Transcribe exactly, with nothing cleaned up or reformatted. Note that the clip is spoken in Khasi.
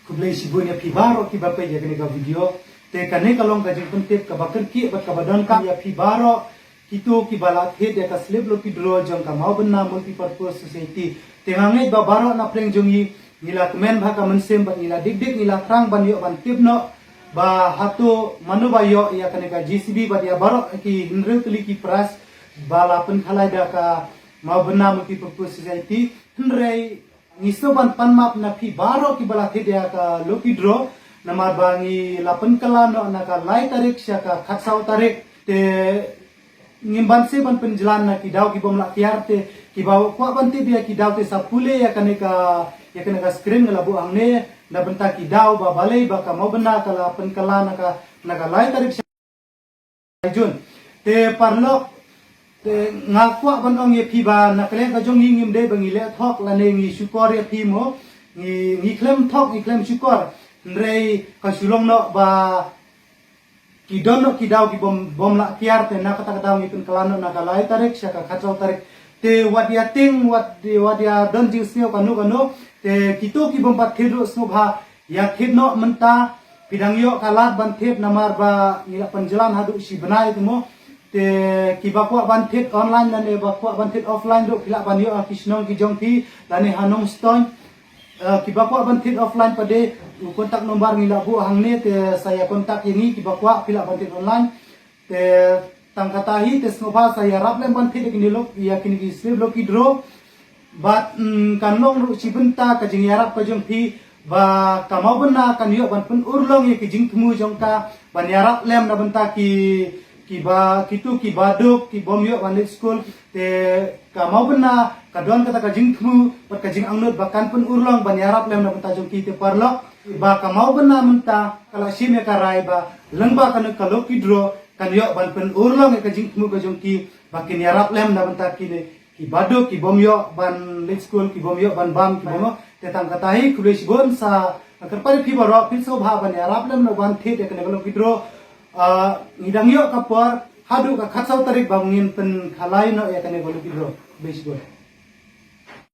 Khublei shibun ïa phi baroh kiba peit ïa kane ka video. Te kane ka long ka jingpyntip kaba kyrkieh bad kaba donkam ïa phi baroh kito kiba la thied ïa ka slip lucky draw jong ka Mawbynna Multipurpose Society. Te nga ngeit ba baroh na pdeng jong ngi ngi la kmen bha ka mynsiem bad ngi la dik dik ngi la thrang ban ïoh ban tip noh ba hato mano ba ïoh ïa kane ka J C B bad ïa baroh ki hynriew tylli ki prize ba la pynkhalai da ka Mawbynna Multipurpose Society. Hynrei ngi sngewbha ban pan map na phi baroh kiba la thied ïa ka lucky draw namar ba ngi la pynkylla noh na ka lai tarik sha ka khatsaw tarik. Te ngim banse ban pynjlan na ki daw ki bym lah tiar te kiba kwah ban thied ïa ki daw te sa pule ïa kane ka ïa kane ka screen nga la buh hangne na bynta ki daw ba balei ba ka Mawbynna ka la pynkylla na ka na ka lai tarik sha June. Te parlok te nga kwah ban ong ïa phi ba na ka liang ka jong ngi ngim dei ba ngi leh thok lane ngi shukor ïa phi mo ngi ngi khlem thok ngi khlem shukor. Hynrei ka shu long noh ba ki don noh ki daw ki bym bym lah tiar te na kata ka daw ngi pynkylla noh na ka lai tarik sha ka khatsaw tarik. Te wat ïa tieng wat wat ïa don jingsngew kano kano te kito ki bym pat thied ruh sngewbha ïa thied noh mynta. Phi dang ïoh ka lad ban thied namar ba ngi la pynjlan haduh shi bnai te mo. Te kiba kwah ban thied online lane ba kwah ban thied offline ruh phi lah ban ïoh ha ki shnong ki jong phi lane ha Nongstoiñ. Eh, kiba kwah ban thied offline pat de u contact number ngi la buh hangne te sa ïa contact ïa ngi kiba kwah phi lah ban thied online. Te tang kata hi te sngewbha sa ïarap lem ban thied ïa kine lok ïa kine ki slip lucky draw. Bad mm, kan long ruh shi bynta ka jingïarap ka jong phi ba ka Mawbynna kan ïoh ban pynurlong ïa ki jingthmu jong ka ban ïarap lem na bynta ki kiba kitu kiba duk ki bym ïoh ban leit skul. Te ka Mawbynna ka don kata ka jingthmu bad ka jingangnud ba kan pynurlong ban ïarap lem na bynta jong ki te parlok. Ba ka Mawbynna mynta ka la shim ïa ka rai ba lyngba kane ka lucky draw kan ïoh ban pynurlong ïa ka jingthmu ka jong ki ba kin ïarap lem na bynta kine kiba duk ki bym ïoh ban leit skul ki bym ïoh ban bam ki bym ïoh. Te tang kata hi khublei shibun sa kyrpad ïa phi baroh phin sngewbha ban ïarap lem noh ban thied ïa kane ka lucky draw. Ah, ngi dang ïoh ka por haduh ka khatsaw tarik ba ngin pynkhalai noh ïa kane ka lucky draw. Khublei shibun.